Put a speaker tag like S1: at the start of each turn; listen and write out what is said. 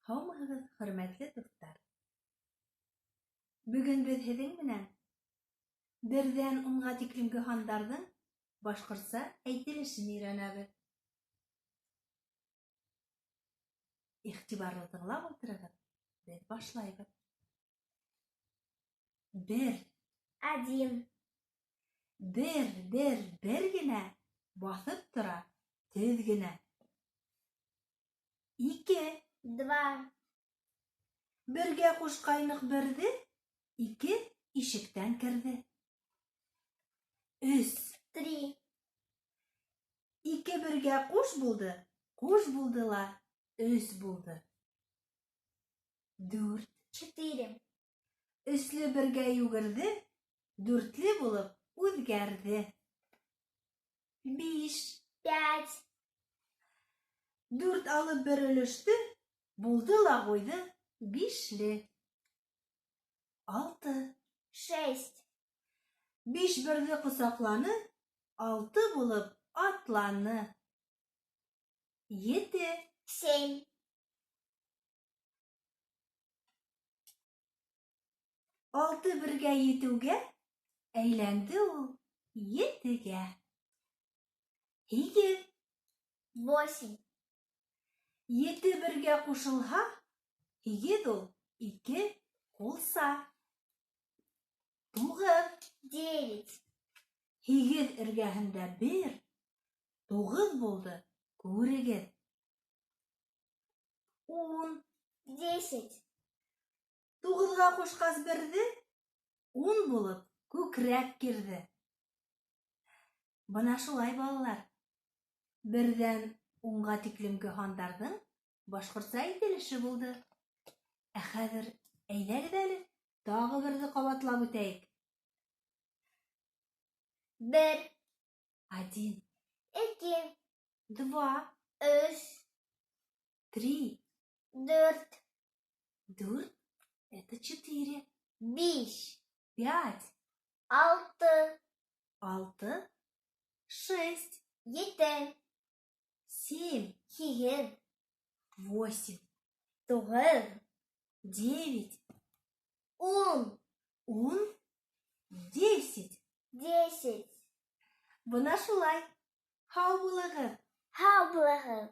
S1: Һаумыһығыҙ, хөрмәтле дуҫтар! Бөгөн беҙ һеҙҙең менән берҙән унға тиклемге һандарҙың башҡортса әйтелешен өйрәнәбеҙ. Иғтибарлы тыңлап ултырығыҙ, беҙ башлайбыҙ. Бер.
S2: Один.
S1: Бер, бер, бер генә баҫып тора төҙ генә. Ике.
S2: Два.
S1: Бергә ҡушҡайныҡ берҙе, ике ишектән керҙе. Өс.
S2: Три.
S1: Ике бергә ҡуш булды, ҡуш булды ла өс булды. Дүрт.
S2: Четыре.
S1: Өслө бергә йүгерҙе, дүртле булып үҙгәрҙе. Биш.
S2: Пять.
S1: Дүрт алып бер өлөштө, булды ла ҡуйҙы бишле. Алты.
S2: Шесть.
S1: Биш берҙе ҡосаҡланы, алты булып атланы. Ете.
S2: Семь.
S1: Алты бергә етеүгә, әйләнде ул етегә. Һигеҙ.
S2: Восемь.
S1: Ете бергә ҡушылһа, һигеҙ ул ике ҡулса. Туғыҙ.
S2: Девять.
S1: Һигеҙ эргәһендә бер, туғыҙ булды, күрегеҙ. Ун.
S2: Десять.
S1: Туғыҙға ҡушҡас берҙе, ун булып күкрәк кирҙе. Бына шулай, балалар. Берҙән унға тиклемге һандарҙың башҡортса әйтелеше булды. Ә хәҙер әйҙәгеҙ әле тағы берҙе ҡабатлап үтәйек.
S2: Бер.
S1: Один.
S2: Ике.
S1: Два.
S2: Өс.
S1: Три.
S2: Дүрт.
S1: Дүрт — это четыре.
S2: Биш.
S1: Пять.
S2: Алты.
S1: Алты. Шесть.
S2: Ете.
S1: Семь.
S2: Һигеҙ.
S1: Восемь.
S2: Туғыҙ.
S1: Девять.
S2: Ун.
S1: Ун. Десять.
S2: Десять.
S1: Бына шулай. Һау булығыҙ!
S2: Һау булығыҙ!